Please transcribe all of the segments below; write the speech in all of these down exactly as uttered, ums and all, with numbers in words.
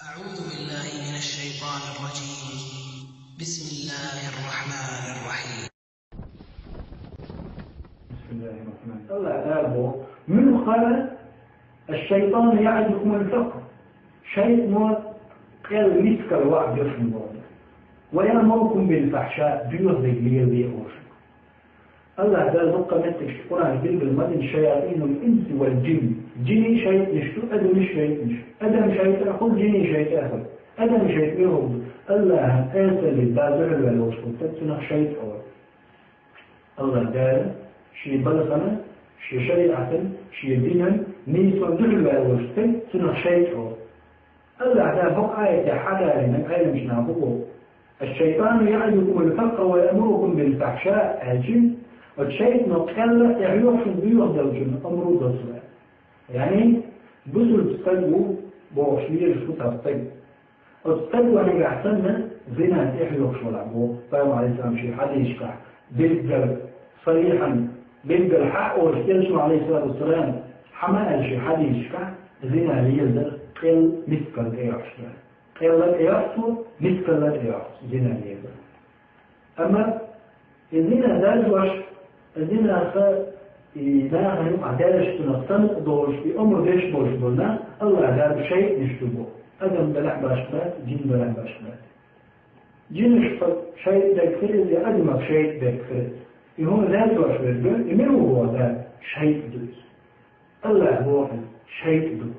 أعوذ بالله من الشيطان الرجيم. بسم الله الرحمن الرحيم. بسم الله الرحمن الرحيم. الله تعالى بو من قال: الشيطان يعدكم الفقر. شيطان قال مثل الوعد يفهم بو. ويأمركم بالفحشاء. بيوه دي ليه دي أوشك. الله تعالى بقى متك القرآن بالبل مدن شياطين الإنس والجن. جني شيطنش، أدم شيطنش. أدم شيطان، قل جني شيطان. أدم شيطان. الله أنسى للبازع الولوش وتتنخ شيطان. الله تعالى شي بلغنا، شي شريعة، شي دينا، نيسون دخل الولوش تتنخ شيطان. الله تعالى بقى آية حلال من آية مش نعبوه. الشيطان يعدكم الفقر ويأمركم بالفحشاء. الجن، الشيطان قال: "اعيوش بيوه دوجن، أمر دوجن". يعني، بزل تستقبوا بوغش ليش كتاب طيب. وتستقبوا أن يحسن زنا تحيوش ولا بو. فهم عليه السلام شي حديث كا. بيبقى صريحا، بيبقى الحق وش يلشم عليه الصلاة والسلام. حما قال شي حديث كا. زنا ليزر قل مثقال إيوش. قل إيوش، مثقال إيوش. زنا ليزر. أما الزنا داج وش، الزنا خ، إذا هم عدالش تنقصن قدوش، في أمر ديش بوش بنا، الله دار شيء نشتبه. أدم بلح باش بات، جن بلح باش بات. جن شفت شيء دكتور، إذا أدم شيء دكتور. يهم ذات وش بدو، يمر هو ذات شيء دوس. الله هو شيء دوس.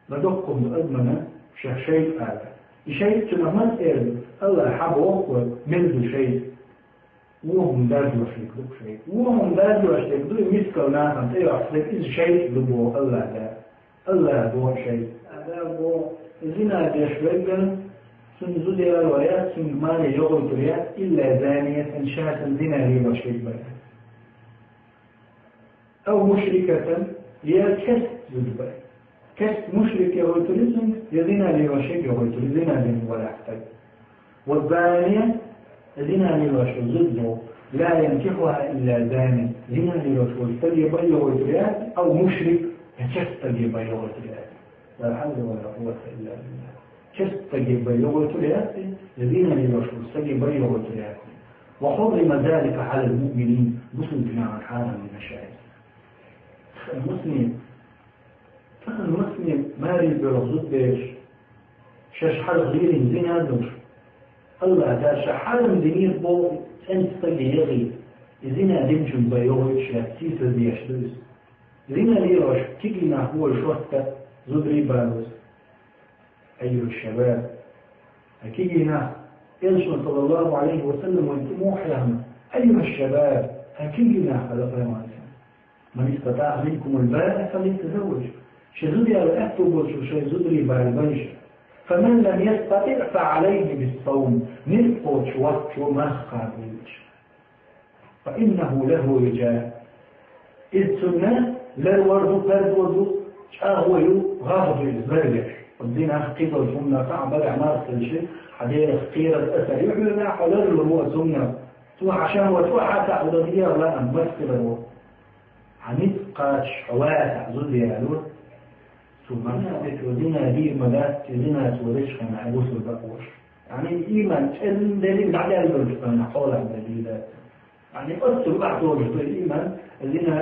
لدقكم أدمنا شيء هذا. شيء تنمت إيه، الله حب وقوة من ذو شيء. وهم داد وشيك دوك شيء. وهم داد وشيك دوك مثقال ناقة، إيه، أحسن إذ شيء دبو الله دا. الله دو شيء. هذا بو زنا ديش بيبن، سن زدير الويات، سن مالي يغل تريات، إلا زانية شاة زنا لي وشيك بيبن. أو مشركة، يا كست زدبا. كست مشرك يغوي تريزن، يا زنا لي وشيك يغوي تريزن، زنا لي ولا أحتاج. والزانية، زنا لي وشيك زدبو. لا ينكحها إلا زاني. زنا لي وشيك تلي بي يغوي تريات، أو مشرك، يا كست تلي بي يغوي تريات. لا حول ولا قوة إلا بالله. كست تلي بي يغوي تريات، يا زنا لي وشيك تلي بي يغوي تريات. وحرم ذلك على المؤمنين، مسلم بناء حرام من الشاهد. المسلم، المسلم ما يريد يرزق بيش، شش حرق غير زنا دوش. الله دا شحرم دنيا بو، أنت تجي يغي. زنا دمشن بيوغي شاك، سيسا ديش دوس. زنا ليروش، تيجي نحو شوحتا، زدري باروس. أيها الشباب، هكينا إلشون صلى الله عليه وسلم وانتم محيهم. أيها الشباب، هكينا على قيام الإسلام. من استطاع منكم الباءة فليتزوج. شزودي على أكتب وشو شزودي باربنش. فمن لم يستطع فعليه بالصوم. نلقوش وقت وما خابوش. فإنه له وجاء. إذ سنة للورد فرد وزو شاهوي غاضب الزرقش. والدين أخ قيد السنة صعب بدع ما أرسل شيء. حدير خير الأثر يحيي لا حلال هو سنة. تو عشان وتوحى تعبد هي ولا أن بس كده هو. حنيت قاتش حواسع زودي يا لور. ثم أنا بيت ودينا دي مدات تدينا تورش كان أبوس البقوش. يعني الإيمان تشألن دليل بعد أن يرجع كان حول الدليلات. يعني أصل بعد ورجع الإيمان الذين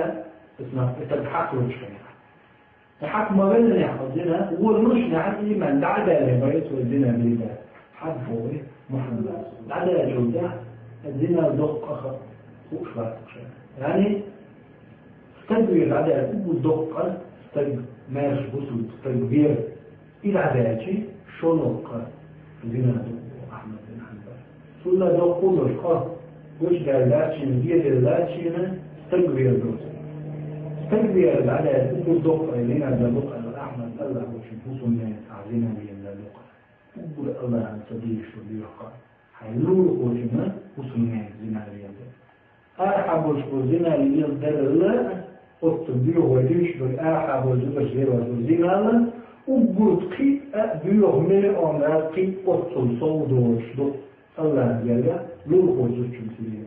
اسمه تتحق ورجع كان. تحق ما بين يحفظنا ورمشنا عن الإيمان بعد أن يبيت والدين بالله. حبه محمد. بعد أن يجوزه الدين الدق أخر. خوش باتك شيء. يعني تدوير على أبو الدقة، تد ماش بسل تدوير. إلى ذاتي شو نقة زنا أحمد بن حنبل. سلا دقة نقة. وش قال لاتشين، بيد لاتشين، تدوير دوس. تدوير على أبو الدقة، زنا دقة أحمد الله وش بسل من تعزينا بيد دقة. أبو الله عن سبيل شو بيقع. حيلول قوتنا وسمعين زنا ليلة. أرحب وشكو زنا ليلة در الله. قلت بيوه وديش بل أرحب وزبر زير وزبر زنا لن. وقلت قي أبيوه ملي أمرات قي قلت الصوت وشدو. الله جل لول قوتنا وسمعين.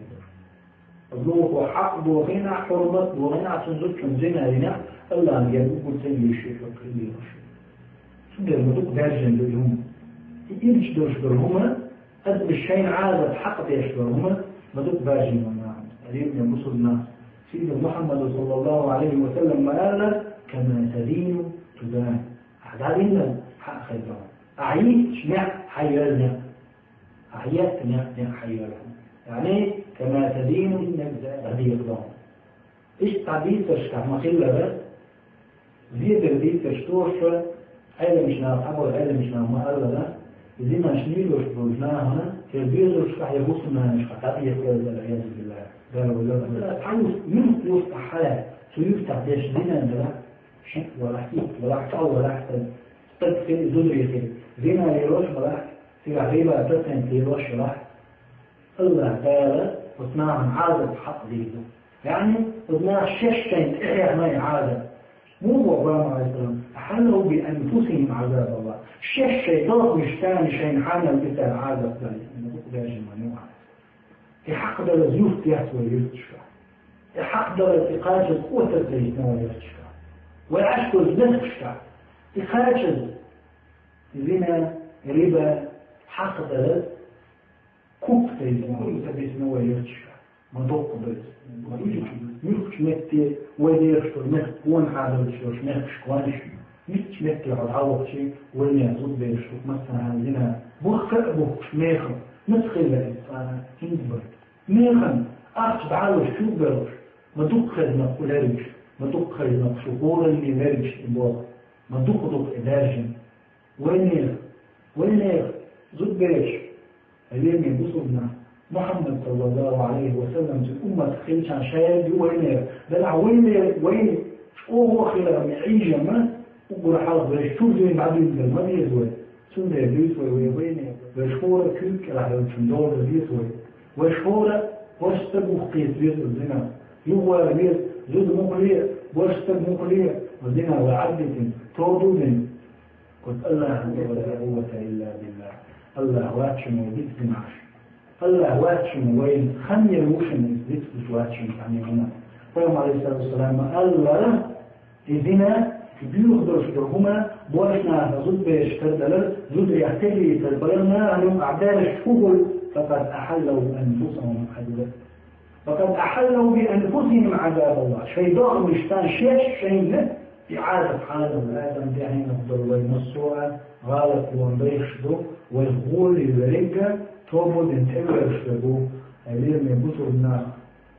Лугьу хьакъ бугъина, хьурмат бугъина, цунзут цунзина рина, Аллагьни гербу куцин виши хӀукму вируш. Дер ма дукха баьржина ду и хӀума. И ирча долуш долу хӀума, адамаш шайна Ӏазап хьакъ деш долу хӀума ма дукха баьржина ду нахана. Хьалийна бусулба нах. Сийдолу Мухьаммада, саллаллаху Ӏалайхи ва саллам, ма аьлла: «Кама тадину тудан». Ахьа дӀадинарг хьа а хир ду. Ахьа йиъча некъ, хьайоьллу некъ. Ахьа етта некъ, некъ хьайоьллу. Яъни, «кама тадину», дӀадекъа ду. Иштта дийцаршкахь ма-хиллара, зедар дийцарш тоьшалла, Ӏеламчу наха, хьаболу Ӏеламчу наха ма-аллара, зинаш лелош болчу нахана, церан доьзалшкахь я хӀусамнанашкахь дӀадекъа деза, валъиязу биллахӀ. Дала валла. Цхьа юрт, муьлхха юртахь хьала, цу юьртахь деш зина делахь, шиъ валахь, итт валахь, чӀогӀа валахь, стаг хили, зуда хили, зина лелош валахь, цигахь риба, процент лелош валахь, АллахӀ Дала оцу нахана Ӏазап хьакъ дийр ду. Яъни, оцу наха шаьш шайна тӀехьехна и Ӏазап. Муха боху пайхамар, Ӏалайхиссалам: «Ахьаллаху би анфусихим Ӏазабаллахь». Шаьш шайн дохнаш царна шайна хьанал и цара Ӏазап дала. Ма дукха баьржина ма ю хьан. И хьакъ далаза юрт яц вай юьрташка. И хьакъ далаза и кхачаза къотар ца йитина вай юьрташка. Вай Ӏаш долчу мехкашка. И кхачаза, зина, риба, хьакъ далаза куп тайна, куп тайна вай юьрташка. Ма доккха беза. Ма уьш, муьлххачу метте, вай дехаш долу мехка, гонахьа долчу мехкашка ванаш, муьлххачу метте хьо дӀавахчи, вайнехан зудбераш ду, массанхьа зина. Бухка а бухкуш мехала, маца хилла иза цкъа а, хӀинца бара. Механа ахча дӀалуш чу а белхаш, ма дукха хезна кху лерриш, ма дукха хезна кху шу хӀоранна лерриш и болх, ма дукха-дукха и даьржина. Вайнех, вайнех, зудбераш, хьалийна бусулба нах, Мухьаммад, саллаллаху Ӏалайхи ва саллам, цуьнан уммат хилчахьана шаерг ю вайнех. Делахь вайнех, вайна чӀогӀа хиларан Ӏийжамма, уггар хьалха вайша чуьра дуьйна дӀадуьйцур ма деза вай. Цундела дуьйцу вай, вай вайнех, вайша хӀора куьйга кӀелахь йолчун долда деза вай. Вайша хӀора, вайша стаг вухкхийта веза зина. Юхавала веза, зуда мухле, вайша стаг мухле, зина вай Ӏаддитина, тоду дина. Кхуза АллахӀан тӀе вала къуввата илла биллахӀ. АллахӀ вац шуна вай дицдина Ӏаш. АллахӀ вац шуна вайна хан яр ву шуна, дицдуш вац шуна хан яр ву. Пайхамар, Ӏалайхиссалату вассалам, ма-аллара, и зина, и боьха долуш долу хӀума, божнаха зудбераш тардалар, зударех тегийцар балар, нахана юкъахь баьраш хӀу хуьлу, факъад ахьаллаху анфусахум хьадура. «Факъад ахьаллаху би анфусихим Ӏазабаллахь». Шайн дохнаш царна шаьш шайна и Ӏазап хьанал. Адам тӀехь долу вай массо а гӀалат лон дайш ду, вай гӀоле верриг а, тоба дина тӀевоьрзуш верг ву. Хьалийна бусулба нах,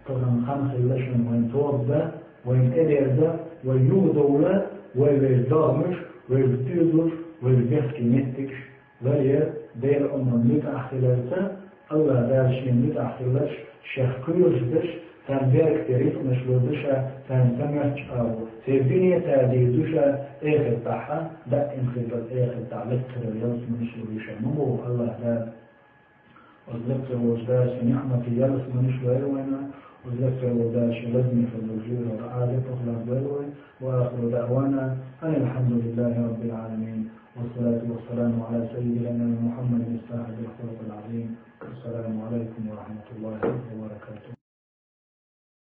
тахана хан хилла шуна вайн тоба дан, вайн тӀедерза, вай юхадовла, вай вайн догӀмаш, вай доьзалш, вай бехке меттигаш. Варе, Делан Ӏамал муьтӀахь хиларца, АллахӀ Дала шен муьтӀахь хиларш, шех кхоьруш дерш, царна беркате рицкъанаш лур ду ша, царна ца моьттуш агӀо, церан дуьне а ца дийр ду ша, эхартахь, даим хилла долу эхартахь, лакхара ялсаманаш лур ю ша, ма боху АллахӀ Дала. Оцу лакхара волчу Дала шен ниӀматийн ялсаманаш лойла вайна, оцу лакхара волчу Дала шен лазаме хила долу жоьжахатин Ӏазап а лардойла вайн. Ва ахиру даӀвана анил хьамдулиллахӀи раббил Ӏаламин. Вассалату вассаламу Ӏала саййидил анами Мухьаммадин сахьибил хулукъил Ӏазим. Ассаламу Ӏалайкум ва рахьматуллахӀи ва баракатухӀ.